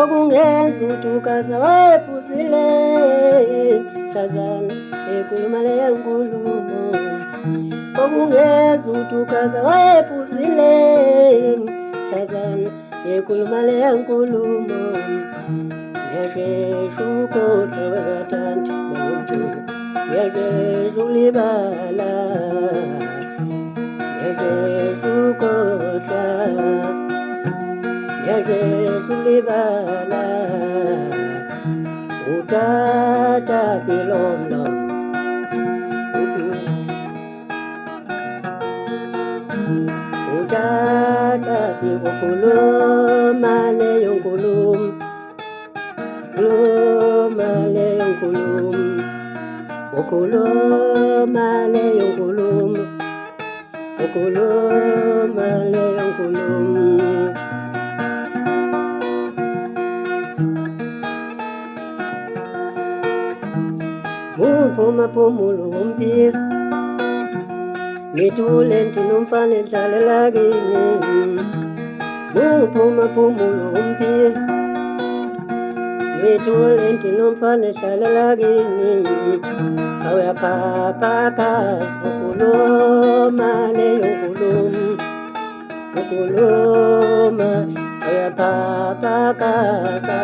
Okungenza ukuthi uKhaza wayephuzile mhlazana ekhuluma leyo nkulumo. Okungenza ukuthi uKhaza wayephuzile mhlazana ekhuluma leyo nkulumo. Ngiyashesha ukhohlwa webathandi bomculo, ngiyashesha ukulibala, ngiyashesha ukhohlwa, ngiyashesha ukulibala. Uthatha phi lo mlomo? Uthatha phi ukukhuluma leyo nkulumo? Khuluma leyo nkulumo, ukhuluma leyo nkulumo, ukhuluma leyo nkulumo. Muphu maphumulo wompisi, ngithule ndinomfana edlalela kimi. Muphu maphumulo wompisi, ngithule ndinomfana edlalela kimi. Awuyaphapha kazi ukhuluma leyo nkulumo, ukhuluma uyaphapha kaza.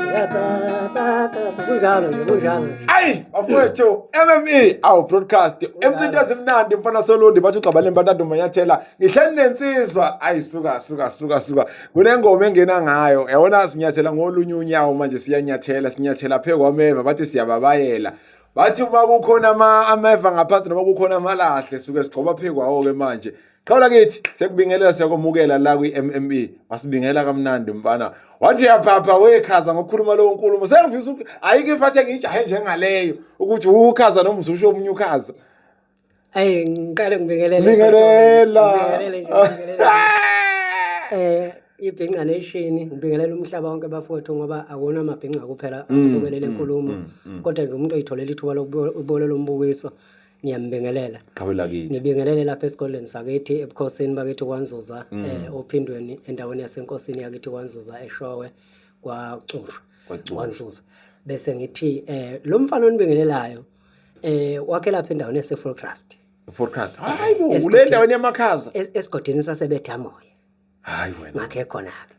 Uyaphapha kaza. Kunjalo nje, kunjalo nje. Ayi bafowethu MME awu broadcast MC into ezimnandi mfana solundi bathi ugxabane mbatatu manyathela ngihleli nensizwa ayi suka suka suka suka kunengoma engena ngayo yabona sinyathela ngolunye unyawo manje siyanyathela sinyathela phe kwameva bathi siyababayela bathi uma kukhona ameva ngaphansi noma kukhona amalahle suke sigcoba phe kwawo ke manje. Qhawula kithi sekubingelela siyakwamukela la kwi-MME wasibingela kamnandi mfana wathi uyaphapha wekhaza ngokukhuluma lowo nkulumo sengifisa ukuthi ayikho ifathe engiyijahe njengaleyo ukuthi ukhaza noma ususho omunye ukhaza. Ayi ngiqale ngibingelele. Bingelela. Ngibingelele nje, ngibingelele. Ibhinca Nation ngibingelela umhlaba wonke bafowethu ngoba akuwona amabhinca kuphela abukele le nkulumo kodwa nje umuntu oyitholela ithuba lokubolela umbukiso ngiyambingelela. Qhawe lakithi. Ngibingelele lapha esikoleni sakithi ebukhosini bakithi kwaNzuza ophindweni endaweni yasenkosini yakithi kwaNzuza eShowe kwaCushwa KwaCushwa. kwaNzuza. Bese ngithi lo mfana onibingelelayo wakhe lapha endaweni yaseFolkrust. Forecast. Hayi bo, kule ndaweni yamakhaza. Esigodini saseBethamoya. Hayi wena. Ngakhe khona ke.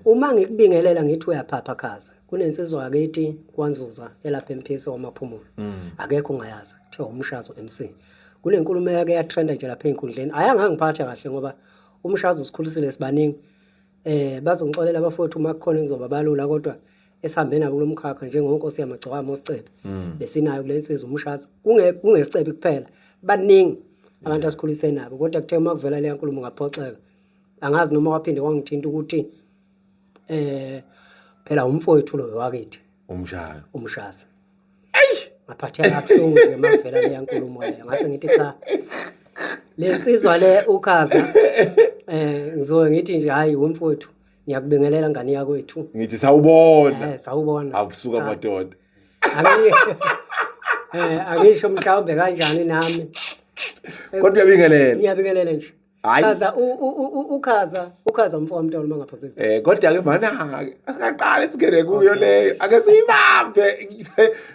Uma ngikubingelela ngithi uyaphapha khaza. Kunensizwa yakithi kwaNzuza elapha eMphisi wamaphumulo. Akekho ongayazi, kuthiwa uMshazo MC. Kunenkulumo eyake yatrenda nje lapha ey'nkundleni. Ayangangiphatha kahle ngoba uMshazo usikhulisile sibaningi. Bazongixolela abafowethu uma kukhona engizobabalula kodwa esihambe nabo kulo mkhakha njengonkosi yamagcokama osicebe. Besinayo kule nsizwa uMshazo. Kungesicebe kuphela. Baningi abantu asikhulise nabo kodwa kuthe uma kuvela leya nkulumo ngaphoxeka. Angazi noma kwaphinde kwangithinta ukuthi phela umfowethu lo wakithi. Umshazi. Umshazi. Ayi! Ngaphatheka kabuhlungu nje uma kuvela leya nkulumo leyo. Ngase ngithi cha. Le nsizwa le ukhaza ngizoke ngithi nje hayi umfowethu ngiyakubingelela ngane yakwethu. Ngithi sawubona. Sawubona. Awusuka Cha. madoda. Angisho mhlawumbe kanjani nami. Kodwa uyabingelela. Ngiyabingelela nje. Hayi. Khaza ukhaza ukhaza umfo wamntwana uma ngaphosisi. Kodwa ke mana asingaqali singene kuyo leyo. Ake siyibambe.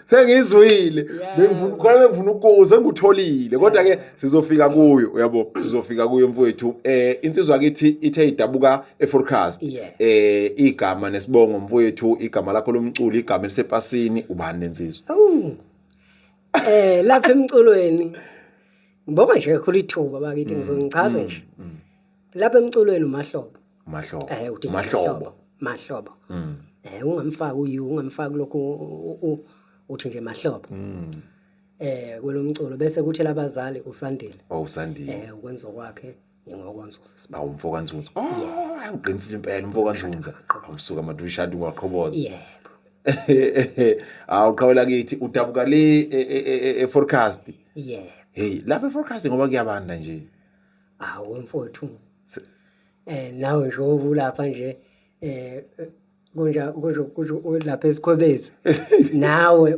Sengizwile. Bengifuna khona bengifuna ukuza ngikutholile. Kodwa ke sizofika kuyo uyabo. Sizofika kuyo mfowethu. Insizwa kithi ithe idabuka eForecast. Igama nesibongo mfowethu, igama lakho lomculo, igama elisepasini ubani lensizwa? Awu. Lapha emculweni ngibonga nje kakhulu ithuba bakithi ngizongichaza nje. Lapha emculweni uMahlobo. Mahlobo. Uthi Mahlobo. Mahlobo. Ungamfaki uyu, ungamfaki lokhu uthi nje Mahlobo. Kwelomculo bese kuthi labazali uSandile. Oh, uSandile. Ukwenza kwakhe ngokwaNzuza sibaba. Awu mfo kaNzunza. Oh, hayi uqinisile impela umfo kaNzunza. Awusuka madushadi ungaqhoboza. Yebo. Awu qhawela kithi udabuka le e-forecast. Yebo. Hey, lapha e-forecast ngoba kuyabanda nje. Awu mfowethu. Nawe nje obulapha nje kunja kunje kunje lapha esikhwebezi. Nawe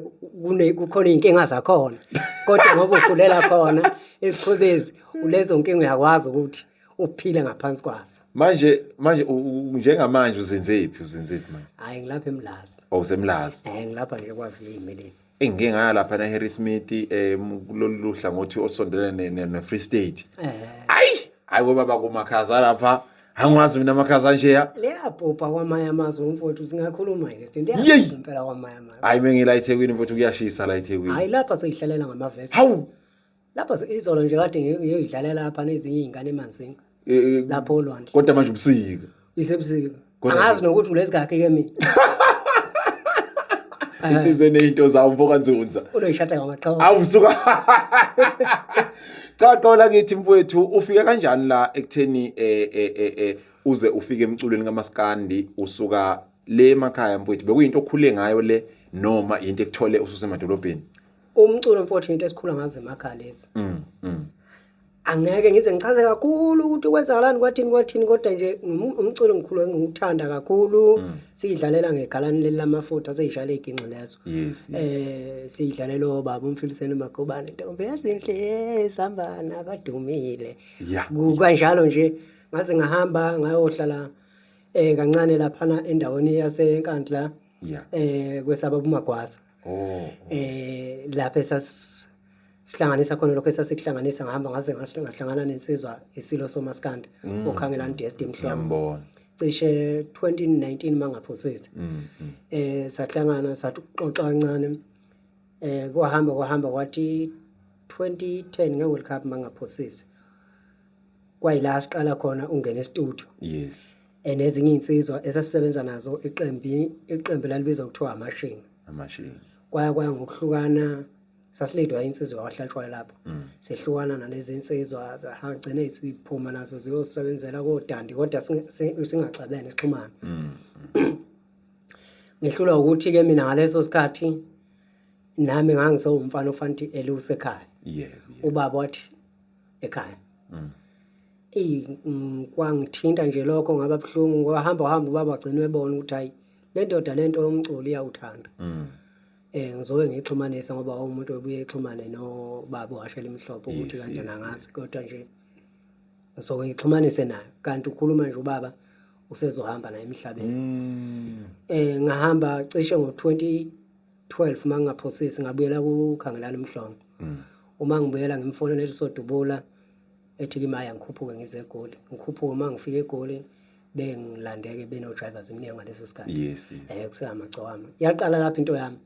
kukhona izinkinga zakhona. Kodwa ngoba ukhulela khona esikhwebezi ulezo nkinga uyakwazi ukuthi Uphile ngaphansi kwazo. Manje njengamanje uzinzephi, uzinzephi manje? Hayi, ngilapha eMlazi. Awusemlazi? Eh, ngilapha nje kwa-V Milling. Engike ngaya lapha na Harrismith, kulolu hlangothi olusondelene ne Free State. Ayi, hayi baba, kumakhaza lapha. Angiwazi mina amakhaza nje. Liyabhubha kwamanye amazwe, mfowethu, singakhuluma nje sithi liyabhubha impela kwamanye amazwe. Hayi, mengila eThekwini, mfowethu, kuyashisa la eThekwini. Hayi, lapha seyihlalela ngamavesi. Hawu. Lapha izolo nje kade ngiyoyidlalela lapha nezinye iy'ngane emanzini. Lapho olwandle. Kodwa manje ubusika. Isebusika. Angazi nokuthi ulezikakhe ke mina. Insizwe eneyinto zawo, mfo kaNzunza. Unoyishada ngamaqhawe. Awu suka. Cha, qola kithi mfowethu, ufike kanjani la ekutheni uze ufike emculweni kaMaskandi usuka le emakhaya, mfowethu? Bekuyinto okhule ngayo le noma into ekuthole ususemadolobheni? Umculo, mfowethu, into esikhula ngazo emakhaya lezi. Angeke ngize ngichaze kakhulu ukuthi kwenzakalani, kwathini kwathini, kodwa nje umculo ngikhulu ngiwuthanda kakhulu. Siyidlalela ngegalani leli lamafutha, seyishayela iginxi lezo. Siyidlalela obaba uMfiliseni Magubane, ntombi yazinhle sihamba nabadumile. Kanjalo nje ngaze ngahamba ngayohlala kancane laphana endaweni yaseNkandla. Kwesaba buMagwaza. Lapha esas sihlanganisa khona lokho esasikuhlanganisa, ngahamba ngaze ngahlangana nensizwa, isilo somaskandi, oKhangelani DSD Mhlongo. Ngiyambona. Cishe 2019 mangaphosisi. Sahlangana, sathi ukuxoxa kancane. Kwahamba kwahamba, kwathi 2010 nge World Cup mangaphosisi. Kwayila siqala khona ungena e-studio. Nezinye iy'nsizwa esasisebenza nazo, iqembu lalibizwa kuthiwa Amashinga. Amashinga. Kwaya ngokuhlukana, sasilidwa insizwa wahlatshwayo lapho. Sehlukana nalezi insizwa, zagcine ithi iphuma nazo ziyosebenzela koDandi, kodwa singaxabene, sixhumana. Ngehlulwa ukuthi-ke mina ngaleso sikhathi nami ngangisewumfana ofanele eluse ekhaya. Ubaba wathi ekhaya. Eyi, kwangithinta nje lokho, ngaba buhlungu, kwahamba wahamba ubaba wagcina ebona ukuthi hayi, le ndoda lento yomculo iyawuthanda. Ngizobe ngiyixhumanisa ngoba umuntu obuye exhumane nobaba owashela imhlophe ukuthi kanjani, angazi, kodwa nje ngizoke ngixhumanise nayo, kanti ukhuluma nje ubaba usezohamba naye emhlabeni. Ngahamba cishe ngo-2012 mangingaphosisi, ngabuyela kuKhangelani Mhlongo. Uma ngibuyela ngimfonela esodubula, ethi kimi hayi, angikhuphuke ngize eGoli. Ngikhuphuke, uma ngifika eGoli bengilandeke beno-drivers iminingi ngaleso sikhathi. Kusengamagcokama. Yaqala lapho into yami.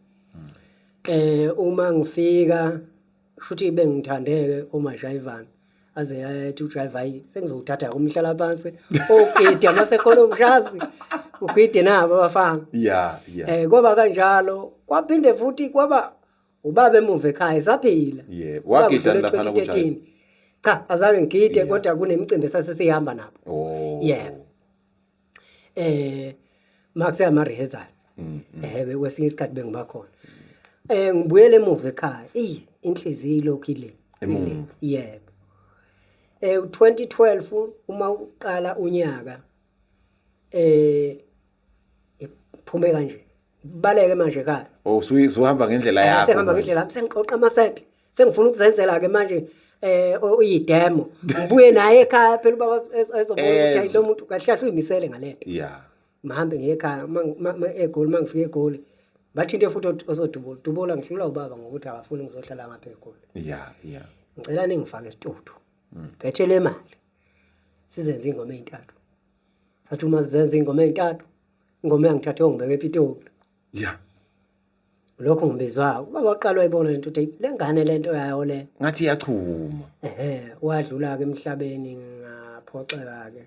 Uma ngifika shuthi bengithandeke omajayivana, aze athi udrayiva, hayi, sengizowuthatha umhlala phansi, ogide masekhona umshazi, ugide nabo abafana. Kwaba kanjalo, kwaphinde futhi kwaba ubaba emuva ekhaya esaphila. Yebo. Wagida laphana ku-2013. Cha, azange ngigide, kodwa kunemicimbi esase sihamba nabo. Yebo. Makuse ama rehearsal. Kwesinye isikhathi bengiba khona. Ngibuyele emuva ekhaya. Eyi, inhliziyo ilokhu ile. Emuva. Yebo. 2012 uma uqala unyaka iphume kanje. Baleke manje ekhaya. Oh, usuhamba ngendlela yakho. Sengihamba ngendlela yami, sengiqoqa amasenti. Sengifuna ukuzenzela ke manje uyi-demo. Ngibuye naye ekhaya phela ubaba ezobona ukuthi hayi, lo muntu kahle kahle uyimisele ngalento. Mahambe ngiye ekhaya, eGoli, mangifika eGoli bathinte futhi osodubula dubula, ngihlula ubaba ngokuthi akafuni ngizohlala ngapha eGoli. Ngicela ningifake esitudio. Phethe le mali. Sizenze ingoma ezintathu. Sathi uma sizenza ingoma ezintathu, ingoma yangithatha yongibeka ePitoli. Lokho ngibizwa ubaba waqala wayibona lento ukuthi le ngane lento yayo le. Ngathi iyachuma. Ehhe, wadlula ke emhlabeni, ngaphoxeka ke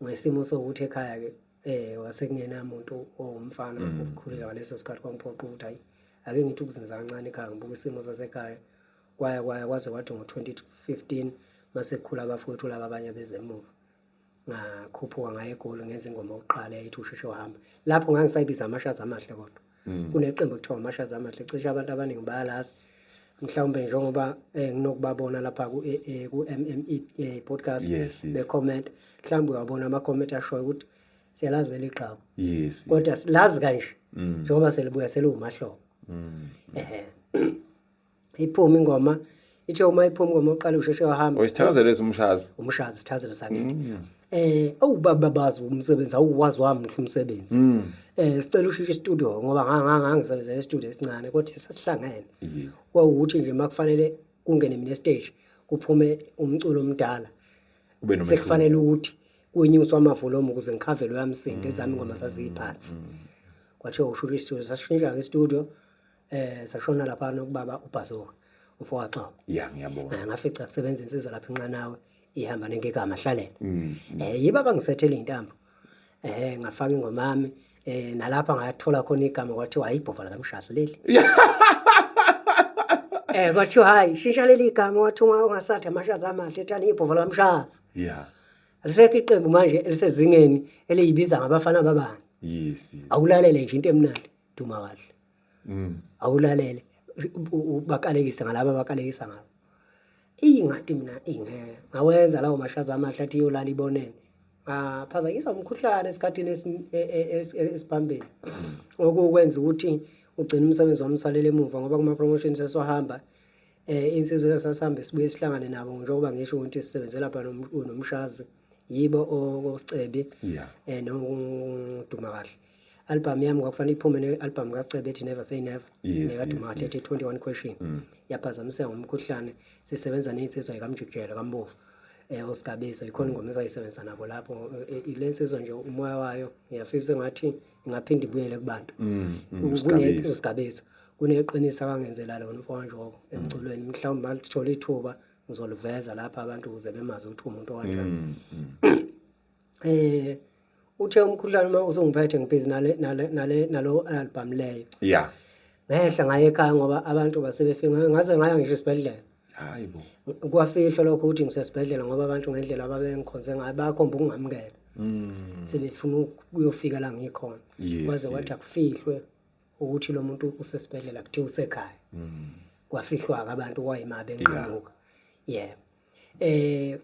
ngesimo sokuthi ekhaya ke wasekungenamuntu owumfana ukukhuleka ngaleso sikhathi. Kwangiphoqa ukuthi hayi, ake ngithi ukuzinza kancane ekhaya, ngibuka isimo sasekhaya. Kwaya kwaya kwaze kwathi ngo-2015 mase kukhula abafowethu laba abanye bezemuva, ngakhuphuka ngaye eGoli, ngenza ingoma yokuqala eyayithi usheshe wahamba. Lapho ngangisayibiza Amashazi Amahle, kodwa kuneqembu ekuthiwa Amashazi Amahle, cishe abantu abaningi bayalazi mhlawumbe, njengoba nginokubabona lapha ku-MME podcast. Be-comment, mhlawumbe uyabona ama-comment ashoyo ukuthi siyalazi leli qhawe. Kodwa silazi kanje njengoba selibuya seliwumahlobo. Ehe, iphume ingoma. Ithe uma iphuma ingoma yokuqala usheshe wahamba. Oyisithakazelo esumshazi. Umshazi isithakazelo sakithi. Awubaba bazi umsebenzi awuwazi wami muhle umsebenzi. Sicela ushintshe istudio ngoba ngangisebenzela istudio esincane kodwa sasihlangene. Kwawukuthi nje makufanele kungene mina stage kuphume umculo omdala. Ube nomehluko. Sekufanele ukuthi kunyuswa amavolume ukuze ngikhavele uyamsindo ezami ingoma saziphansi. Kwathiwa ushintshe istudio sashintsha ke istudio sashona lapha nokubaba uBhazuka umfokaXobo. Ya ngiyabona. Ngafica kusebenza insizwa lapha inqanawe ihamba nengegama hlalela. Yibo abangisethela intambo. Ngafaka ingoma yami nalapha ngathola khona igama kwathiwa ayibhova lakamshazi leli. Kwathiwa hayi shisha leli igama kwathiwa ungasathi amashazi amahle ethani ibhova lakamshazi. Yeah. Alisekho iqembu manje elisezingeni eliyibiza ngabafana babani. Yes. Awulalele nje into emnandi duma kahle. Awulalele bakalekise ngalaba abakalekisa ngabo. Ingathi mina ingeke ngawenza lawo mashazi amahle athi iyolala ibonene. Ngaphazanyiswa umkhuhlane esikhathini esiphambili. Okukwenza ukuthi ugcine umsebenzi wami usalele emuva ngoba kuma promotions sesiwahamba insizwa esasihambe sibuye sihlangane nabo njengoba ngisho ukuthi sisebenzela lapha nomshazi yibo oSicebi noDuma kahle. Album yami kwakufanele iphume ne-album kaSicebi ethi Never Say Never. NekaDuma kahle ethi 21 Question. Yaphazamiseka ngomkhuhlane sisebenza nezinsizwa zikaMjikijelo kaMbovu. Osigabiso ikhona ingoma esayisebenzisa nabo lapho le nsizwa nje umoya wayo ngiyafisa engathi ingaphinda ibuyele kubantu. Usigabiso kuneqiniso akangenzela lona umfowethu emculweni mhlawumbe malithola ithuba ngizoliveza lapha abantu ukuze bemazi ukuthi umuntu okanjani. Uthe umkhuhlane uma usungiphethe ngibhizi nale nale nale nalo album leyo. Yeah. Ngehla ngaye ekhaya ngoba abantu basebefika ngaze ngaya ngisho esibhedlela. Hayibo. Kwafihlwa lokho ukuthi ngisesibhedlela ngoba abantu ngendlela ababengikhonze ngayo bakhomba ukungamukela. Sebefuna ukuyofika la ngikhona. Kwaze kwathi akufihlwe ukuthi lo muntu usesibhedlela kuthiwa usekhaya. Kwafihlwa-ke abantu kwayima benqamuka. Yebo.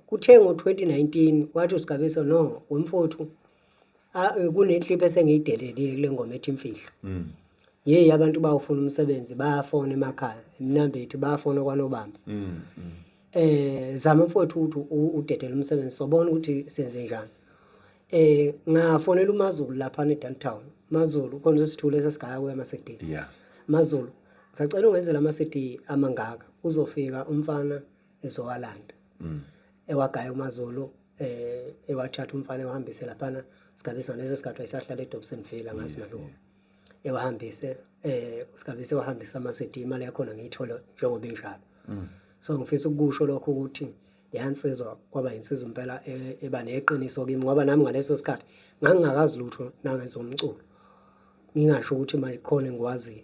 Kuthe ngo-2019 wathi uSigabiso no wemfowethu kuneclip esengiyidelelile kule ngoma ethi imfihlo. Yeyi abantu bawufuna umsebenzi bayafona emakhaya eMnambithi bayafona kwaNobamba. Zama mfowethu ukuthi udedele umsebenzi sobona ukuthi senze njani. Ngafonela uMaZulu lapha eDowntown. MaZulu khona sesithule sesigaya kuya ama-CD. MaZulu ngisacela ungenzele ama-CD amangaka uzofika umfana ezowalanda. Ewagaya uMaZulu ewathatha umfana ewahambise laphana Sigabiso lesi sikhathi wayesahlala eDobsonville angazi malungu. Ewahambise Sigabiso ewahambise ama-CD imali yakhona ngiyithole njengoba injalo. So ngifisa ukusho lokho ukuthi leyansizwa kwaba insizwa impela eba neqiniso kimi ngoba nami ngaleso sikhathi ngangingakazi lutho nangezomculo. Ngingasho ukuthi manje khona engikwaziyo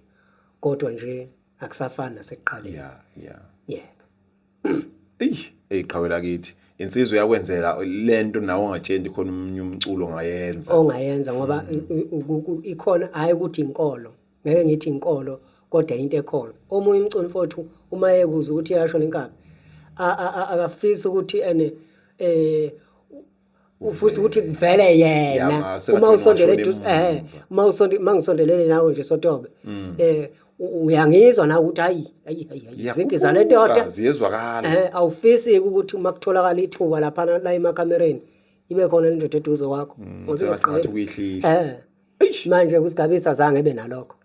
kodwa nje akusafani nasekuqaleni. Yeah, yeah. Yebo. Eyi qhawe lakithi. Insizwa uyakwenzela lento nawe ongatshenti khona umunye umculo ongayenza. Ongayenza ngoba ikhona hayi ukuthi inkolo. Ngeke ngithi inkolo kodwa into ekhona. Omunye umculo mfowethu uma yekuza ukuthi iyasho lenkabi akafisi ukuthi ene ufisa ukuthi kuvele yena uma usondele eduze uma usonde mangisondelele nawe nje sotobe uyangizwa nawe ukuthi hayi hayi hayi zimpi zale ndoda ziyezwakala awufisi ukuthi uma kutholakala ithuba lapha la emakamereni ibe khona lendoda eduze kwakho ngoba uyihlihla manje kuSigabisa zange ebe nalokho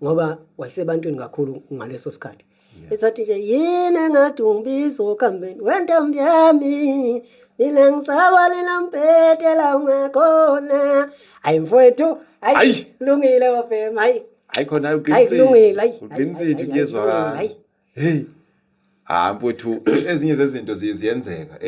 ngoba wayesebantwini kakhulu ngaleso sikhathi. Esathi nje yini engathi ungibiza okhambeni wentombi yami mina ngisabalela mpethe la ungakhona. Hayi mfowethu, hayi kulungile wabhema hayi. Hayi khona uqinisile. Hayi kulungile hayi. Uqinisile kuyezwakala. Hayi. Hey. Ah mfowethu ezinye zezinto ziyenzeka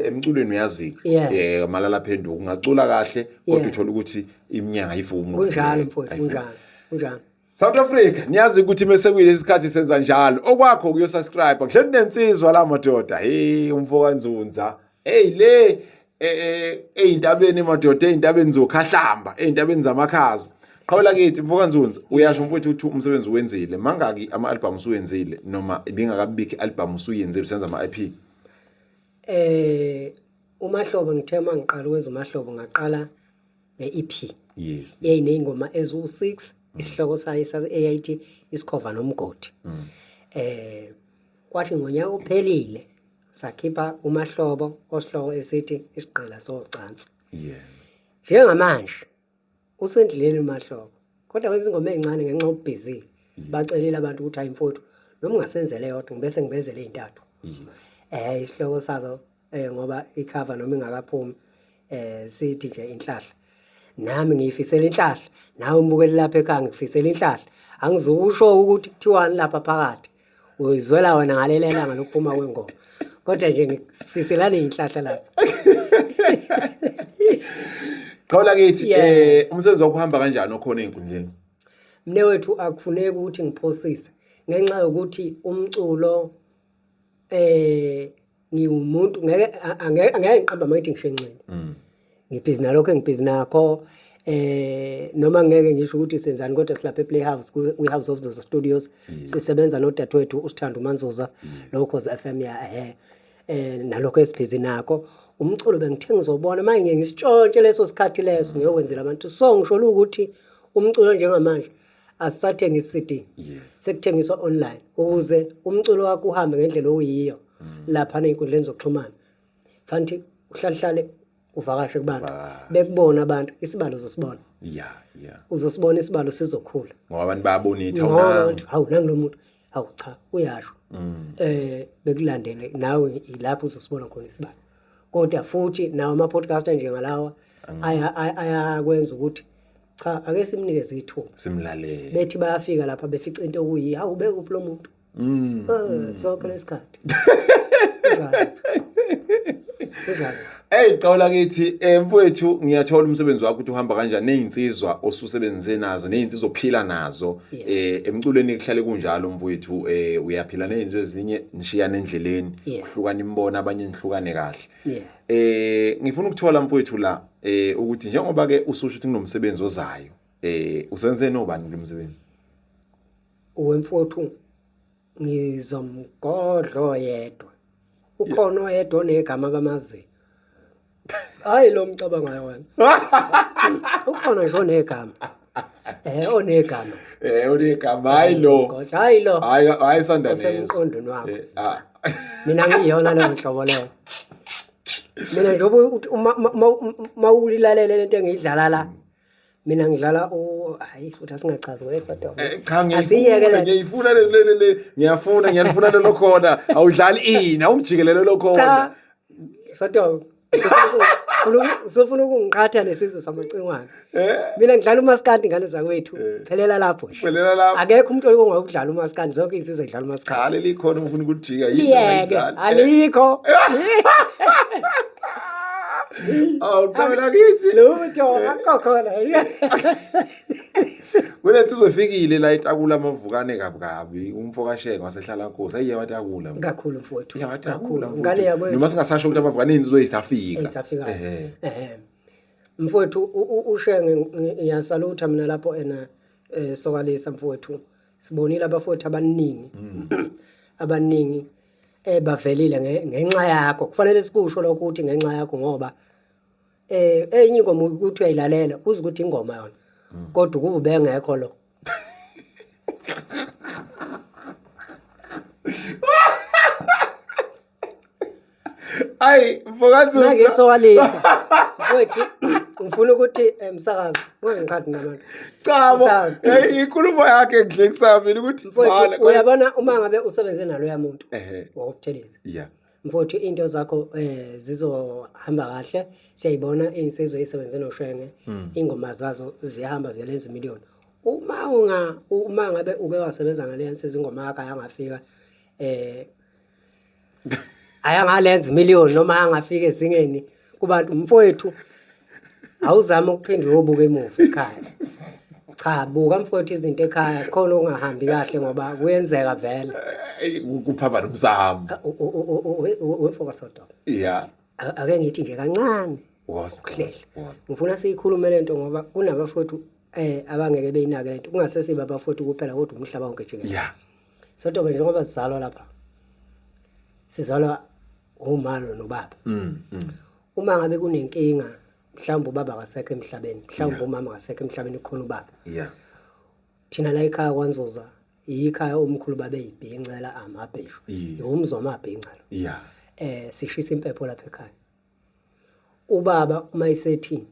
emculweni uyazika malala phenduka ungacula kahle kodwa uthola ukuthi iminyaka ayivumi. Kunjalo mfowethu kunjalo. Kunjalo. South Africa niyazi ukuthi mase kuyilesi senza njalo okwakho kuyo subscribe ngihleli nensizwa la madoda hey umfo kaNzunza hey le eyintabeni madoda eyintabeni zokhahlamba eyintabeni zamakhaza qhawela kithi mfo kaNzunza uyasho mfowethu ukuthi umsebenzi uwenzile mangaki ama album usuwenzile noma ibingakabikho album usuyenzile usenza ama IP uMahlobo ngithe mangiqala ukwenza uMahlobo ngaqala nge-EP. Yes. Yayineyingoma eziwu-6 isihloko sayo eyayithi isikhova nomgodi. Kwathi ngonyaka ophelile sakhipha uMahlobo osihloko esithi Isigqila Socansi. Njengamanje usendleleni uMahlobo kodwa wenza ingoma ey'ncane ngenxa yobubhizi. Bacelile abantu ukuthi hayi mfowethu noma ungasenzele yodwa ngibese ngibenzele ey'ntathu. Isihloko sazo ngoba ikhava noma ingakaphumi sithi nje inhlahla. Nami ngiyifisela inhlahla, nawe mbukeli lapha ekhaya ngikufisela inhlahla. Angizukusho ukuthi kuthiwani lapha phakathi. Uyizwela wena ngaleli langa lokuphuma kwengoma. Kodwa nje ngikufiselana inhlahla lapha. Qhawula kithi umsebenzi wakho uhamba kanjani okhona ey'nkundleni? Mnewethu akufuneki ukuthi ngiphosise ngenxa yokuthi umculo ngiwumuntu ngeke angeke angeke ngiqamba uma ngithi ngishenxile. Ngibhizi nalokho engibhizi nakho noma ngeke ngisho ukuthi senzani kodwa silapha ePlayhouse kwi-House of Nzuza Studios sisebenza nodadewethu uSithando Manzuza Lokhozi FM ya nalokho esibhizi nakho. Umculo bengithe ngizobona manje ngeke ngisitshontshe leso sikhathi leso ngiyokwenzela abantu. So ngisho ukuthi umculo njengamanje asisathengisi CD sekuthengiswa online ukuze umculo wakho uhambe ngendlela oyiyo lapha ey'nkundleni zokuxhumana. Fanele uhlale uvakashe kubantu bekubona abantu isibalo uzosibona. Uzosibona isibalo sizokhula. Ngoba abantu bayabona ithi hawu nangu lo muntu hawu cha uyasho. Bekulandele nawe ilapho uzosibona khona isibalo. Kodwa futhi nawo ama-podcast njengalawa ayakwenza ukuthi cha ake simnikeze ithuba. Simlalele. Bethi bayafika lapha befica into okuyiyo hawu bekuphi lo muntu. Sonke lesikhathi. Kunjalo. Hey qawula kithi mfowethu ngiyathola umsebenzi wakho ukuthi uhamba kanjani nezinsizwa osusebenze nazo nezinsizwa ophila nazo emculweni kuhlale kunjalo mfowethu uyaphila nezinsizwa ezinye nishiyana endleleni kuhlukana imibono abanye nihlukane kahle. Ngifuna ukuthola mfowethu la ukuthi njengoba ke ususho ukuthi kunomsebenzi ozayo usenze nobani lo msebenzi? Wemfowethu ngizomgodlo yedwa. Ukhona oyedwa onegama abamaziyo. Hayi lo mcabangayo wena. Ukhona nje onegama. Onegama. Onegama hayi lo. Hayi lo. Hayi hayi sandanezi. Osemqondweni wakho. Mina ngiyona leyo nhlobo leyo. Mina njengoba uma ulilalele lento engiyidlala la. Mina ngidlala hayi futhi asingachazi wethu Cha ngiyifuna ngiyifuna le le ngiyafuna ngiyalifuna lelo khona awudlali ini awungijikelele lo khona. Cha. Soto usufuna ukungiqhatha nesizwe samacingwane. Mina ngidlala umaskandi ngane zakwethu. Phelela lapho nje. Phelela lapho. Akekho umuntu ongakudlala umaskandi zonke izizwe zidlala umaskandi. Cha leli khona ufuna ukujika yini Liyeke alikho. Awu qhawula kithi. Lutho akukho khona. Kunensizwa efikile la itakula amavukane kabi kabi umfo kaShenge wasehlala Nkosi ayiye watakula. Kakhulu mfowethu. Yawatakula. Ngane yakwethu. Noma singasasho ukuthi amavukane insizwa isafika. Isafika. Mfowethu uShenge ngiyasalutha mina lapho ena sokalisa mfowethu. Sibonile abafowethu abaningi. Abaningi bavelile ngenxa yakho. Kufanele sikusho lokho ukuthi ngenxa yakho ngoba enye ingoma ukuthi uyayilalela uze ukuthi ingoma yona. Kodwa ukuba ubengekho lo. Ayi mfokathi Manje sowalisa. Mfowethu ngifuna ukuthi msakazi ungangiqhathi nabantu. Cha bo. Hey inkulumo yakhe ngidlekisa mina ukuthi mfowethu uyabona uma ngabe usebenze naloya muntu wakubuthelezi. Yeah. Mfowethu into zakho zizohamba kahle. Siyayibona insizwa esebenze noShenge. Ingoma zazo ziyahamba ziyalenza imiliyoni. Uma ngabe uke wasebenza ngale nsizwa ingoma yakho ayangafika ayangalenza imiliyoni noma angafika ezingeni kubantu mfowethu awuzame ukuphinde uyobuka emuva ekhaya. Cha buka mfowethu izinto ekhaya khona okungahambi kahle ngoba kuyenzeka vele. Kuphamba nomsamo. Wemfoka Sodoba. Yeah. Ake ngithi nje kancane. Ukuhlehla. Ngifuna siyikhulume lento ngoba kunabafowethu abangeke beyinake lento. Kungasesiba abafowethu kuphela kodwa umhlaba wonke jikelele. Yeah. Sodoba njengoba sizalwa lapha. Sizalwa umalo nobaba. Uma ngabe kunenkinga mhlawumbe ubaba akasekho emhlabeni, mhlawumbe umama akasekho emhlabeni kukhona ubaba. Yeah. Thina la ekhaya kwaNzuza Yikhaya omkhulu babeyibhincela amabheshu. Umzi wamabhinca lo. Yeah. Sishisa impepho lapha ekhaya. Ubaba uma esethi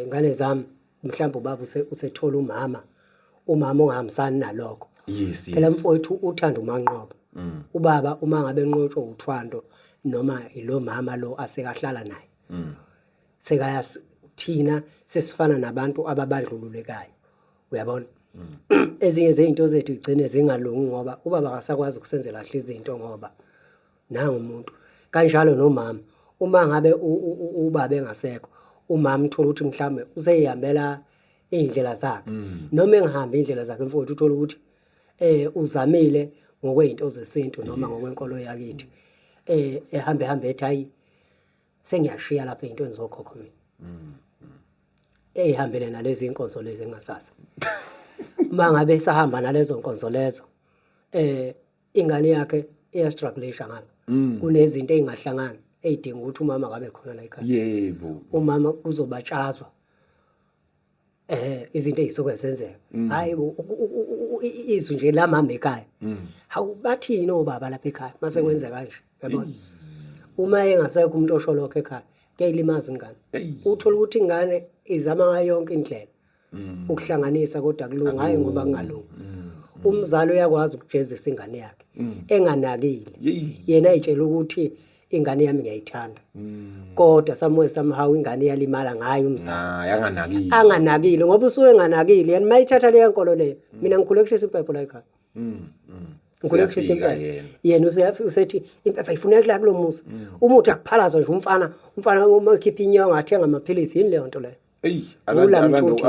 ngane zami mhlawumbe ubaba usethola umama, umama ongahambisani nalokho. Yes, Phela mfowethu uthanda umanqoba. Ubaba uma ngabe enqotshwa uthwando noma ilo mama lo asekahlala naye. Sekaya thina sesifana nabantu ababandlululekayo. Uyabona? Ezinye zezinto zethu igcine zingalungi ngoba ubaba akasakwazi ukusenzela kahle izinto ngoba nangu umuntu. Kanjalo nomama uma ngabe ubaba engasekho, umama uthola ukuthi mhlawumbe useyihambela iy'ndlela zakhe. Noma engahambi iy'ndlela zakhe mfowethu, uthola ukuthi uzamile ngokwey'nto zesintu noma ngokwenkolo yakithi. Ehambe hambe ethi hayi sengiyashiya lapha ey'ntweni zokhokho mina. Eyihambele nalezi nkonzo lezi engasazi. Uma ngabe esahamba nalezo nkonzo lezo, ingane yakhe iyastrugglisha ngapha. Kunezinto ey'ngahlangani ey'dinga ukuthi umama akabe khona la ekhaya. Yebo. Umama kuzobatshazwa izinto ey'suke zenzeka. Hayi bo, izwi nje lamama ekhaya. Hawu bathini obaba lapha ekhaya mase kwenzeka kanje, yabona? Uma engasekho umuntu osho lokho ekhaya, kuyayilimaza ingane. Uthola ukuthi ingane izama ngayo yonke indlela ukuhlanganisa kodwa kulunga, hhayi ngoba kungalungi. Umzali uyakwazi ukujezisa ingane yakhe enganakile. Yena ayitshela ukuthi ingane yami ngiyayithanda. Kodwa somewhere somehow ingane iyalimala ngayo umzali. Anganakile. Anganakile ngoba usuke enganakile. Yena mayithatha leyo nkolo leyo. Mina ngikhule kushisa impepho la ekhaya. Ngikhule kushisa impepho. Yena usethi impepho ayifuneki la kulo muzi. Umuthi akuphalazwa nje umfana, umfana uma ekhipha inyongo athenga amaphilisi, yini leyo nto leyo? Eyi, Ulamthuthu.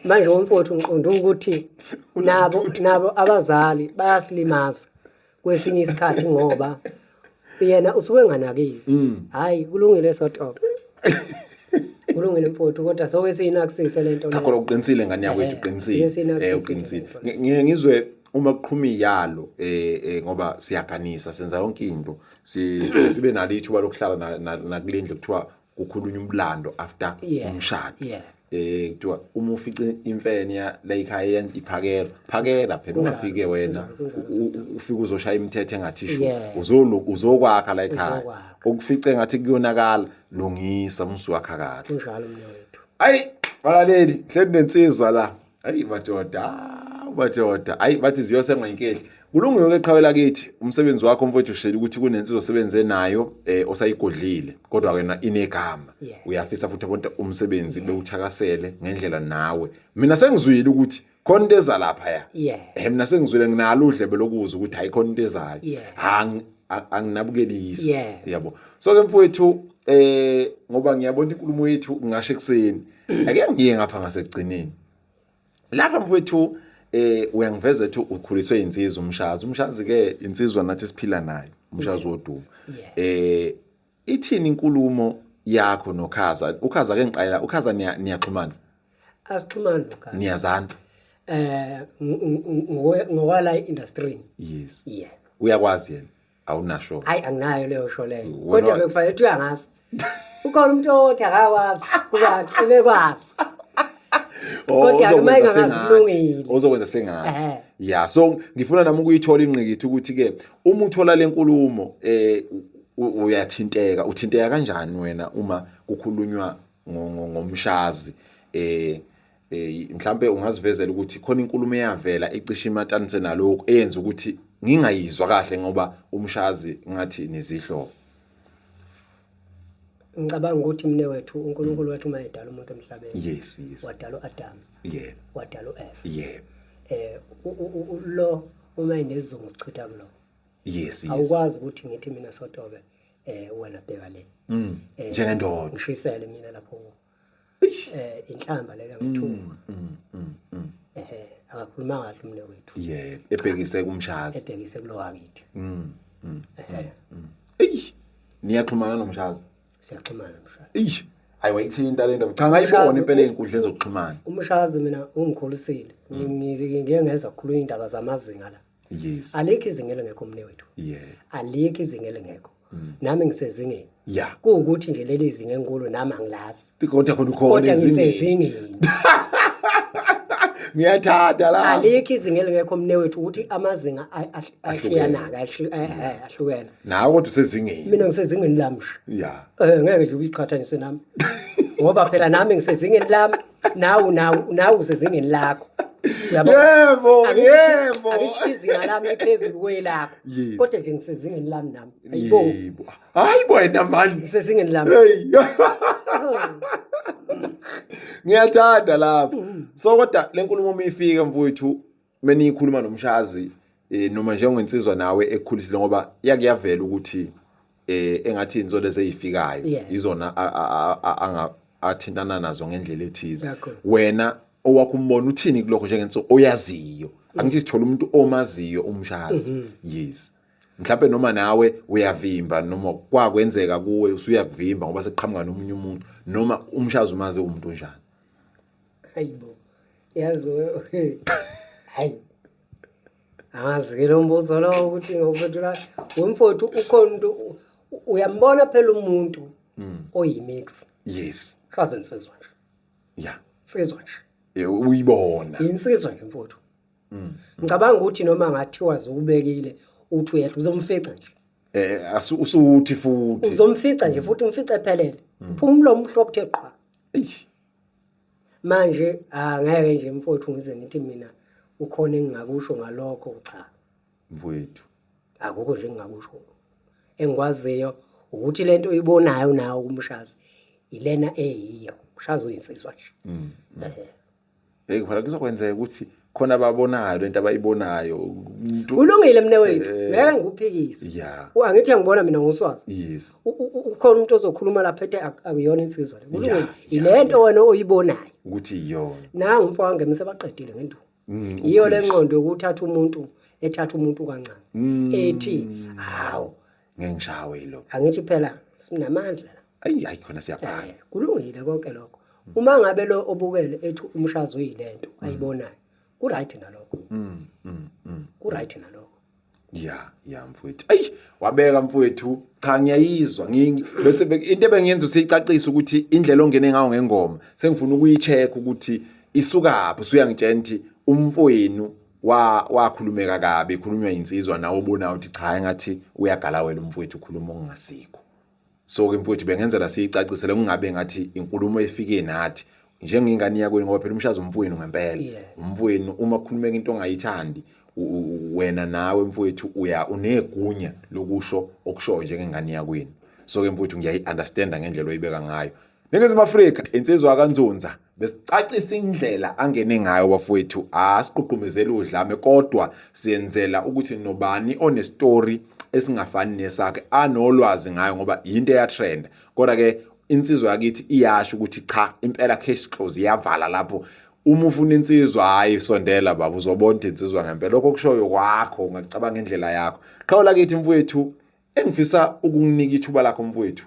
Manje umfowethu ngiqonda ukuthi nabo abazali bayasilimaza kwesinye isikhathi ngoba yena usuke enganakile. Hayi kulungile sotobe. Kulungile mfowethu kodwa soke siyinakisise lento Cha leyo. kodwa uqinisile ngane yakwethu, uqinisile. Siye sinakisise Uqinisile. lento leyo. Ngiye ngizwe uma kuqhuma iyalo ngoba siyaganisa senza yonke into. Sibe nalo ithuba lokuhlala nakule ndlu kuthiwa kukhulunywa umlando after umshado. Kuthiwa uma ufice imfene ya la ekhaya iphakela, phakela phela ungafike wena ufike uzoshaya imithetho engathi shu. Uzokwakha la ekhaya. Uzokwakha. Ukufice ngathi kuyonakala, lungisa umsuwakha kahle. Kunjalo mnewethu. Ayi balaleli, hleli nensizwa la. Ayi madoda, madoda. Ayi bathi ziyosengwa inkehli. Kulungile ke qhawe lakithi, umsebenzi wakho mfowethu ushela ukuthi kunensizwa osebenze nayo osayigodlile, kodwa wena inegama. Uyafisa futhi abantu umsebenzi bewuthakasele ngendlela nawe. Mina sengizwile ukuthi khona into eza lapha ya. Mina sengizwile nginalo udlebe lokuzwa ukuthi hayi khona into ezayo. Anginabukelisi. Yabo. So ke mfowethu ngoba ngiyabona inkulumo yethu ngisho ekseni. Ake ngiye ngapha ngasekugcineni. Lapha mfowethu uyangiveza ethi ukhuliswe insizwa umshazi. Umshazi ke insizwa nathi siphila nayo, umshazi wodumo. Ithini inkulumo yakho noKhaza? uKhaza ke ngiqalela, uKhaza niyaxhumana? Asixhumani noKhaza. Niyazana? Ngokwala industry. Yes. Yeah. Uyakwazi yena? Awunasho. Hayi anginayo leyo sho leyo. Wena Kodwa bekufanele ukuthi uyangazi. Ukhona umuntu othi akawazi kubantu ebekwazi. Kodwa ke uma engazi kulungile. Ozokwenza sengathi. Yeah, so ngifuna nami ukuyithola ingqikithi ukuthi ke uma uthola lenkulumo uyathinteka, uthinteka kanjani wena uma kukhulunywa ngomshazi? Mhlambe ungazivezela ukuthi khona inkulumo eyavela ecishe imatanise nalokho eyenza ukuthi ngingayizwa kahle ngoba umshazi ngathi nezihlobo. Ngicabanga ukuthi mne wethu uNkulunkulu wathi uma edala umuntu emhlabeni. Yes, yes. Wadala uAdam. Yeah. Wadala uEva. Yeah. Lo uma enezungu sichitha kulo. Yes, yes. Awukwazi ukuthi ngithi mina sotobe wena bheka le. Njengendoda. Ngishisele mina lapho. Inhlamba leyo ngithuka. Akakhuluma kahle umne wethu. Yeah, ebhekise kumshazi. Ebhekise kulo wakithi. Eish, niyaxhumana nomshazi? Siyaxhumana nomshazi. Eish, hayi wayithinta lento. Cha ngayibona impela ezinkundleni zokuxhumana. Umshazi mina ungikhulisile. Ngike ngezwa kukhulunywa indaba zamazinga la. Yes. Alikho izinga elingekho mne wethu. Yeah. Alikho izinga elingekho. Nami ngisezingeni. Yeah. Kuwukuthi nje leli zinga enkulu nami angilazi. Kodwa khona ukhona Kodwa ezingeni. ngisezingeni. Ngiyathatha la. Alikho izinga elingekho mnewethu ukuthi amazinga ahlukana ahlukene. Nawe kodwa usezingeni. Mina ngisezingeni lami nje. Yeah. Ngeke nje uyiqhathanise nami. Ngoba phela nami ngisezingeni lami, nawe nawe nawe usezingeni lakho. Uyabo? Yebo, yebo. Angithi izinga lami liphezulu kwelakho. Kodwa nje ngisezingeni lami nami. Ayibo. Yebo. Hayi wena man. Ngisezingeni lami. Hey. Ngiyathanda lapho. So kodwa lenkulumo uma ifika mfowethu meniyikhuluma nomshazi noma njengensizwa nawe ekukhulisile ngoba yakuyavela ukuthi engathi inzo lezi ezifikayo izona anga athintana nazo ngendlela ethize. Wena owakho umbono uthini kulokho njengensizwa oyaziyo? Angithi sithola umuntu omaziyo umshazi. Yes. Mhlawumbe noma nawe uyavimba noma kwakwenzeka kuwe usuyakuvimba ngoba sekuqhamuka nomunye umuntu noma umshazi umazi umuntu onjani. Hayibo. Yazi hayi. Angazi ke lo mbuzo lo ukuthi ngophendula wemfowethu ukhona umuntu uyambona phela umuntu oyimix. Yes. Chaze insizwa nje. Yeah. Insizwa nje. Uyibona. Insizwa nje mfowethu. Ngicabanga ukuthi noma ngathiwa zubekile uthi uyehla uzomfica nje. Usuthi futhi. Uzomfica nje futhi umfice ephelele. Uphuma umlomo umhlophe uthe qha. Eish. Manje angeke nje mfowethu ngize ngithi mina ukhona engingakusho ngalokho cha. Mfowethu. Akukho nje engingakusho. Engikwaziyo ukuthi lento oyibonayo nawe kumshazi ilena eyiyo. Umshazi uyinsizwa nje. Hey phela kuzokwenzeka ukuthi khona ababonayo lento abayibonayo. Kulungile mne wethu, ngeke ngikuphikise. Yeah. Angithi ngibona mina nguswazi. Yes. Ukhona umuntu ozokhuluma lapha ethe akuyona insizwa le. Kulungile. Ilento wena oyibonayo ukuthi iyona. Nangu umfo wangemisa baqedile ngenduku. Iyo lenqondo yokuthatha umuntu ethatha umuntu kancane. Ethi hawu ngengishawe lo. Angithi phela sinamandla. Ayi hayi khona siyabhala. Kulungile konke lokho. Uma ngabe lo obukele ethi umshazi uyilento ayibonayo. Ku right nalokho. Ku right nalokho. Ya, ya mfowethu. Ayi, wabeka mfowethu. Cha ngiyayizwa. Bese into ebengiyenza useyicacisa ukuthi indlela ongene ngayo ngengoma, sengifuna ukuyicheck ukuthi isukaphi, usuyangitshela ukuthi umfowenu wakhulumeka kabi, khulunywa insizwa nawe ubona ukuthi cha engathi uyagalawela umfowethu ukhuluma okungasikho. So ke mfowethu bengenzela siyicacisele kungabe ngathi inkulumo efike nathi njengengane yakwenu ngoba phela umshazi umfowenu ngempela. Umfowenu uma kukhulumeka into ongayithandi wena nawe mfowethu uya unegunya lokusho okushoyo njengengane yakwenu. So ke mfowethu ngiyayi-understanda ngendlela oyibeka ngayo. Ningizimu Afrika insizwa kaNzunza besicacisa indlela angene ngayo bafowethu, asiququmezeli udlame kodwa siyenzela ukuthi nobani onestory esingafani nesakhe anolwazi ngayo ngoba yinto eyatrend. Kodwa ke insizwa yakithi iyasho ukuthi cha impela cash close iyavala lapho. Uma ufuna insizwa hayi sondela baba uzobona insizwa ngempela. Lokho kushoyo kwakho ungacabanga indlela yakho. Qhawula kithi mfowethu, engifisa ukukunika ithuba lakho mfowethu.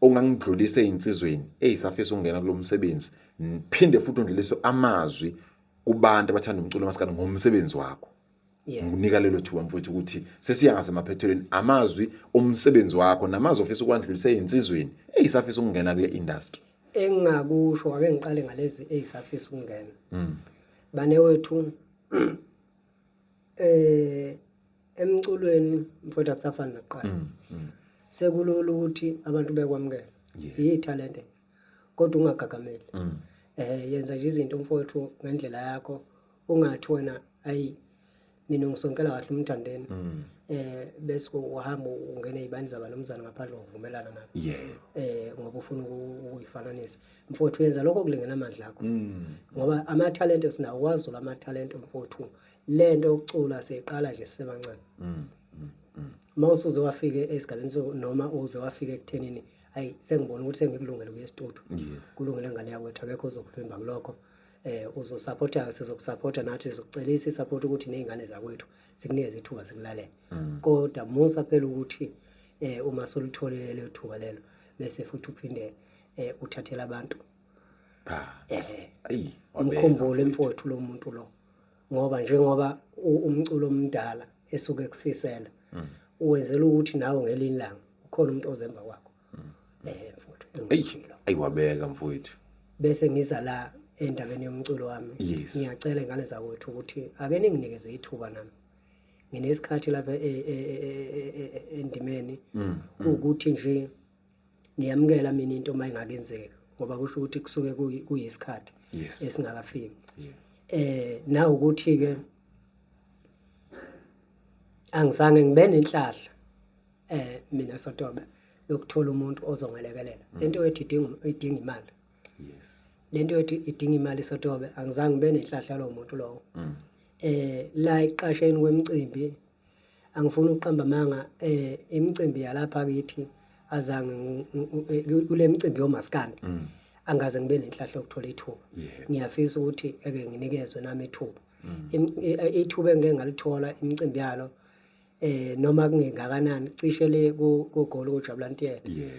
Ongangidlulisa ezinsizweni eyisafisa ukungena kulomsebenzi, phinde futhi undlulise amazwi kubantu abathanda umculo masikandi ngomsebenzi wakho. Ngikunika lelo thuba mfowethu ukuthi sesiya ngasemaphethelweni amazwi omsebenzi wakho namazwi ofisa ukuwandlulisa ezinsizweni eyisafisa ukungena kule industry. Engingakusho ake ngiqale ngalezi eyisafisa ukungena. Bane wethu emculweni mfowethu akusafani nakuqala. Sekulula ukuthi abantu bekwamukele. Yithalente kodwa ungagagameli. Yenza nje izinto mfowethu ngendlela yakho, ungathi wena ayi mina ngisonkela kahle umthandeni. Bese uhamba ungene izibani zabanomzana ngaphandle kokuvumelana nabo. Ngoba ufuna ukuyifananisa. Mfowethu yenza lokho kulingena amandla akho. Ngoba amathalente sinawo kwaZulu amathalente mfowethu. Lento yokucula siyiqala nje sisebancane. Uma usuze wafike esigabeni noma uze wafike ekuthenini ayi sengibona ukuthi sengikulungele ukuya e-studio. Kulungele ngane yakwethu akekho ozokuvimba kulokho. Uzosupporta, sizokusupporta nathi sizokucelisa isupport ukuthi nezingane zakwethu sikunikeze ithuba sikulalele. Kodwa musa phela ukuthi uma solutholile lelo thuba lelo bese futhi uphinde uthathele abantu. Ayi, umkhumbule mfowethu lo muntu lo. Ngoba njengoba umculo omdala esuke ekufisela uwenzela ukuthi nawe ngelinye ilanga ukhona umuntu ozemba kwakho. Mfowethu, Ayi, wabeka mfowethu. Bese ngiza la Endabeni yomculo wami. Yes. Ngiyacela ingane zakwethu ukuthi ake ninginikeze ithuba nami. Nginesikhathi lapha endimeni ukuthi nje ngiyamukela mina into uma ingakenzeka ngoba kusho ukuthi kusuke kuyisikhathi esingakafiki. Na ukuthi ke angizange ngibe nenhlahla mina Sotobe yokuthola umuntu ozongelekelela. Lento yethu idinga imali. Yes. Lento yethu idinga imali Sotobe, angizange ngibe nenhlahla lowo muntu lowo. La ekuqasheni kwemicimbi angifuni ukuqamba amanga, imicimbi yalapha kithi azange kule micimbi yomaskandi angaze ngibe nenhlahla yokuthola ithuba. Ngiyafisa ukuthi eke nginikezwe nami ithuba. Ithuba engike ngalithola imicimbi yalo noma kungengakanani cishe le kuGoli kuJabulani Theatre.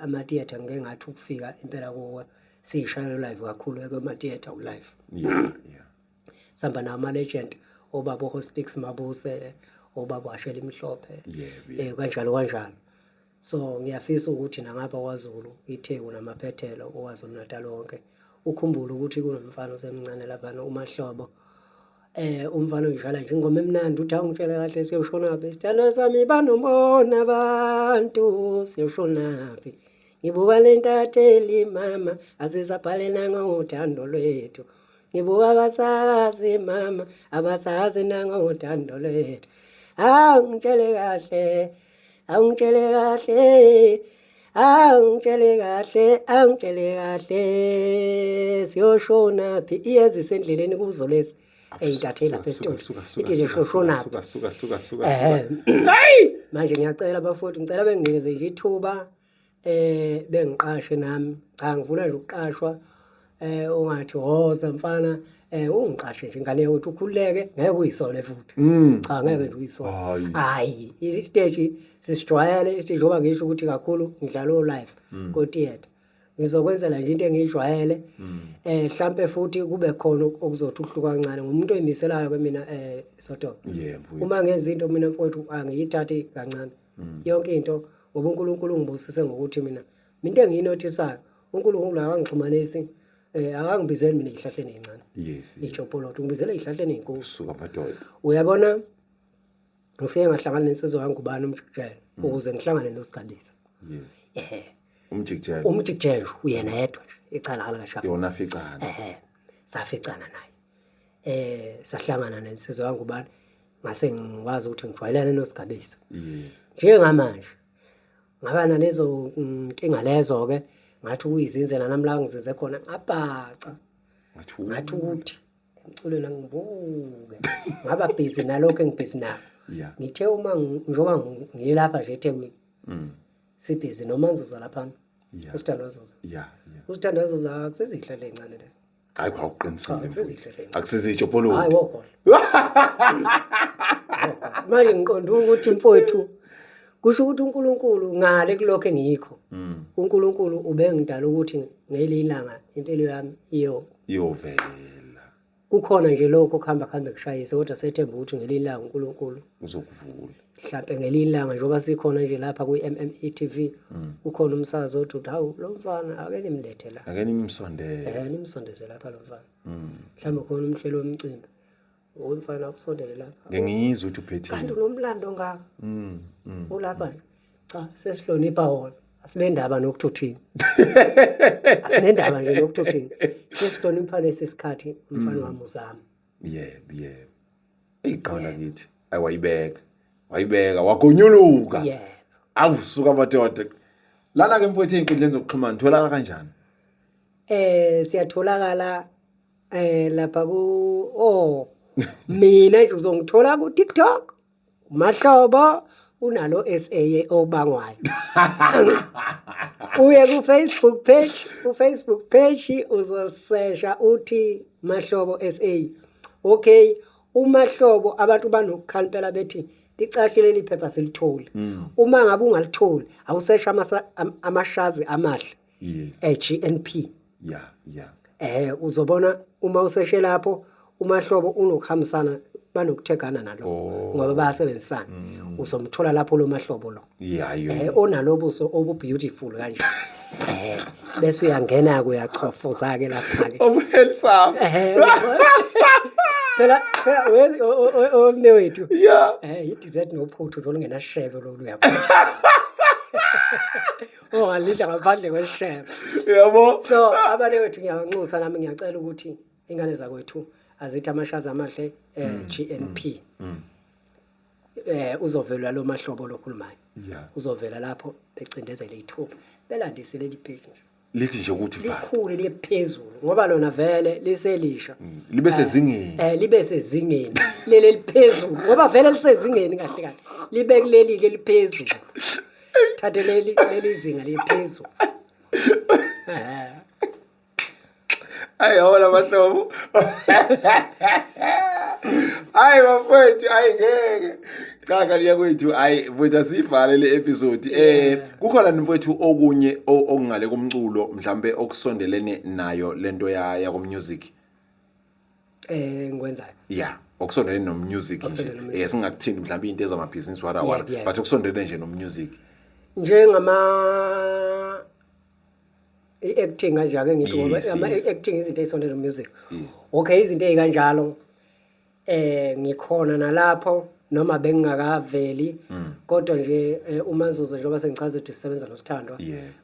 Ama theatre ngike ngathi ukufika impela kuwo siyishayela live kakhulu kuma theatre u live. Sihamba nama legend obaba Hostix Mabuse, obaba Washela Imhlophe, kanjalo kanjalo. So ngiyafisa ukuthi nangapha kwaZulu, iTheku namaphethelo oKwaZulu Natal wonke ukhumbule ukuthi kunomfana osemncane laphana uMahlobo. Umfana uyidlala nje ingoma emnandi uthi awungitshele kahle siyoshonaphi sithandwa sami banomona abantu siyoshonaphi. Ngibuka le ntatheli mama asisabhale nangothando lwethu. Ngibuka abasakazi mama abasazi nangothando lwethu. Awungitshele kahle, awungitshele kahle, awungitshele kahle, awungitshele kahle siyoshonaphi. Iyeza isendleleni kuzo lezi ey'ntatheli lapha esitolo. Ithi nje shoshonaphi. Suka, suka, suka, suka, suka. Manje ngiyacela bafowethu, ngicela benginikeze nje ithuba bengiqashe nami. Cha, ngifuna nje ukuqashwa ungathi woza mfana ungiqashe nje ingane yokuthi ukhululeke ngeke uyisole futhi. Cha, ngeke nje uyisole. Hayi, isiteji sisijwayele isiteji ngoba ngisho ukuthi kakhulu ngidlala o live ko theatre. Ngizokwenzela nje into engiyijwayele. Mhlambe futhi kube khona okuzothi ukuhluka kancane ngumuntu oyimiselayo ke mina Sotobe. Yebo. Uma ngenza into mina mfowethu angiyithathi kancane. Yonke into ngoba uNkulunkulu ungibusise ngokuthi mina into engiyinothisayo uNkulunkulu akangixhumanisi akangibizeli mina ezihlahleni ezincane. Yes. Ijopoloto ungibizele ezihlahleni ezinkulu. Suka madoda. Uyabona ngifike ngahlangana nensizwa kaNgubane uMjikijelo ukuze ngihlangane noSigabiso. Yes. Umjikijelo. Umjikijelo uyena yedwa nje icala likaShafa. Yona ficana. Saficana naye. Sahlangana nensizwa kaNgubane ngase ngikwazi ukuthi ngijwayelane noSigabiso. Yes. Njengamanje ngaba nalezo nkinga lezo ke ngathi ukuyizinzela nami la ngizinze khona ngabhaca. Ngathi ukuthi emculweni angibuke. Ngaba busy nalokho engibhizi nako. Ngithe uma njengoba ngilapha nje eThekwini. Sibhizi noManzuza lapha. USithandwa Zuza. USithandwa Zuza akusezihlahla ezincane lezo. Hayi kwawuqinisile. Akusezihlahla ezincane. Akusezijopoloti. Hayi wokhohlwa. Manje ngiqonda ukuthi mfowethu kusho ukuthi uNkulunkulu ngale kulokho engiyikho. uNkulunkulu ubengidala ukuthi ngelinye ilanga impilo yami iyovela. Kukhona nje lokho kuhamba kuhambe kushayise kodwa sethemba ukuthi ngelinye ilanga uNkulunkulu uzokuvula. Mhlambe ngelinye ilanga njengoba sikhona nje lapha kwi-MME TV kukhona umsakazi othi hawu lo mfana ake nimlethe la. Ake nimsondeze. Nimsondeze lapha lo mfana. Mhlambe khona umhlelo womcimbi. Umfana usondele lapha. Ngeke ngizwe ukuthi uphethile. Kanti unomlando ngaka. Ulapha nje. Cha, sesihlonipha wona. Asinendaba nokuthi uthini. Asinendaba nje nokuthi uthini. Sesihlonipha lesi sikhathi umfana wami uzama. Yebo, yebo. Iqala kithi. Ayi wayibeka. Wayibeka wagonyuluka. Yebo. Awusuka madoda. Lana ke mfowethu einkundleni zokuxhumana tholakala kanjani? Siyatholakala lapha ku mina nje uzongithola ku TikTok. Mahlobo unalo SA obangwayo. Uye ku Facebook page, ku Facebook page uzosesha uthi Mahlobo SA. Okay, uMahlobo abantu banokukhala impela bethi licashile leli phepha silitholi. Uma ngabe ungalitholi awusesha amashazi amahle. Yes. GNP. Yeah, yeah. Uzobona uma useshe lapho uMahlobo unokuhambisana Banokuthegana nalo Oh. ngoba bayasebenzisana. Uzomthola lapho lo mahlobo lo. Yeah, yo. Onalobuso obu beautiful kanje. Bese uyangena ke, uyachofoza ke lapha ke. Obuhandsome. Phela omne wethu. I-dessert nophuthu lo lungenashebe lolu, uyabona. Ongalidla ngaphandle kweshebe. Yabo. So abane wethu, ngiyabanxusa nami, ngiyacela ukuthi ingane zakwethu azithi amashazi amahle GNP. Uzovela lo mahlobo lokhulumayo. Uzovela lapho becindezele ithuba. Belandise leli page nje. Lithi nje ukuthi va. Likhulu, liye phezulu, ngoba lona vele liselisha. Libe sezingeni. Libe sezingeni leli liphezulu, ngoba vele lisezingeni kahle kahle. Libe kuleli ke liphezulu. Thathe leli zinga liphezulu. Ayi, yabona mahlobo. Ayi bafowethu, ayi ngeke. Cha, kanti yakwethu, ayi mfowethu, asivale le episode. Kukhona mfowethu okunye okungale komculo, mhlambe okusondelene nayo lento ya yako music? Ngikwenzayo? Yeah, okusondelene no music nje. Okusondelene no-music. Singakuthindi mhlambe into ezamabhizinisi wara wara, but okusondelene nje no music. Njengama i-acting kanje, ake ngithi ngoba ama-acting izinto ey'sondele music. Okay, izinto ey'kanjalo ngikhona nalapho noma bengingakaveli, kodwa nje uMazuza, njengoba sengichaza ukuthi sisebenza noSithandwa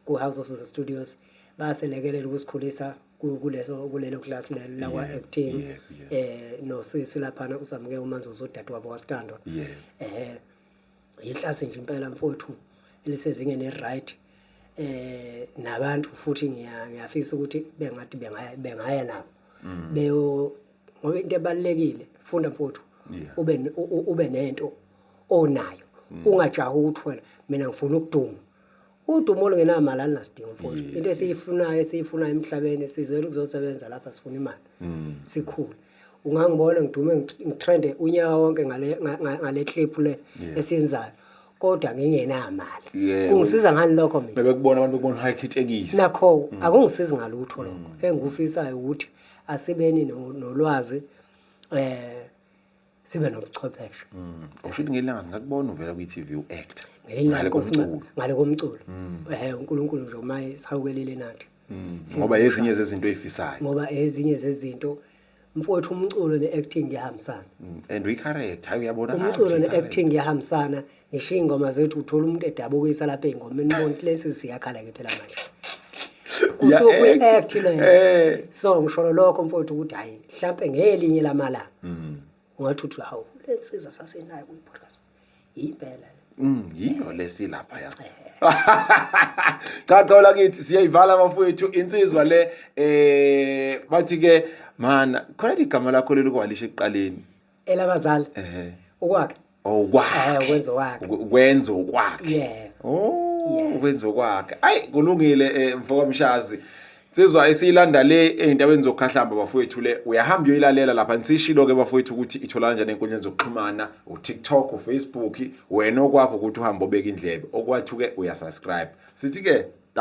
ku-House of the Studios, bayaselekelela ukusikhulisa kuleso kulelo class lelo lakwa acting. Nosisi laphana uSamuke uMazuza, udadewabo waSithandwa. Iklasi nje impela mfowethu elisezingeni eli-right, nabantu futhi ngiyafisa ukuthi bengathi bengaya nabo beyo, ngoba into ebalulekile, funda mfowethu, ube nento onayo, ungajahi ukuthi wena, mina ngifuna ukuduma. Udumo olungenamali alinasidingo mfowethu. Into esiyifunayo emhlabeni, sizele ukuzosebenza lapha, sifuna imali, sikhule. Ungangibona ngidume, ngitrende unyaka wonke ngale clip le esiyenzayo, kodwa ngingenamali, kungisiza ngani lokho mina? Bebekubona abantu, bekubona hike itekisi. Nakho akungisizi ngalutho lokho. Engikufisayo ukuthi asibeni nolwazi, sibe nobuchwepheshe. Usho ukuthi ngelanga singakubona uvela kwi-TV u-actor? Ngelinye Ngale ilanga, Nkosi, komculo. Ngale komculo, uNkulunkulu nje uma esihawukelile nathi. Ngoba ezinye zezinto oyifisayo. Ngoba ezinye zezinto mfowethu, umculo ne-acting kuyahambisana. And uyi-character, hayi, uyabona. Umculo ne-acting kuyahambisana. Ngisho iy'ngoma zethu, uthola umuntu edabukisa lapha ey'ngomeni, ubona ukuthi lesi siyakhala-ke phela manje, kusuke kuyi-act leyo. So ngisholo lokho mfowethu ukuthi hhayi, mhlampe ngelinye lamalanga ungathi uthi, hawu, le nsizwa sasenayo kuyi-podcast impela le. Yiyo lesilapha ya. Cha, qawula kithi, siyayivala bafowethu insizwa le, bathi ke mana khona igama lakho leli kwalisho ekuqaleni. Elabazali? Ehe. Ukwakhe. Oh, kwakhe. Ukwenza kwakhe. Ukwenza kwakhe. Yeah. Oh, Yeah. ukwenza kwakhe. Ayi, kulungile, mfoka Mshazi. Insizwa esiyilanda le ey'ntabeni zokukhahlamba bafowethu le, uyahamba uyoyilalela lapha. Nisishilo ke bafowethu ukuthi itholakala kanjani ey'nkundleni zokuxhumana, uTikTok, uFacebook. Wena okwakho ukuthi uhambe ubeke indlebe, okwathu ke uyasubscribe. Sithi ke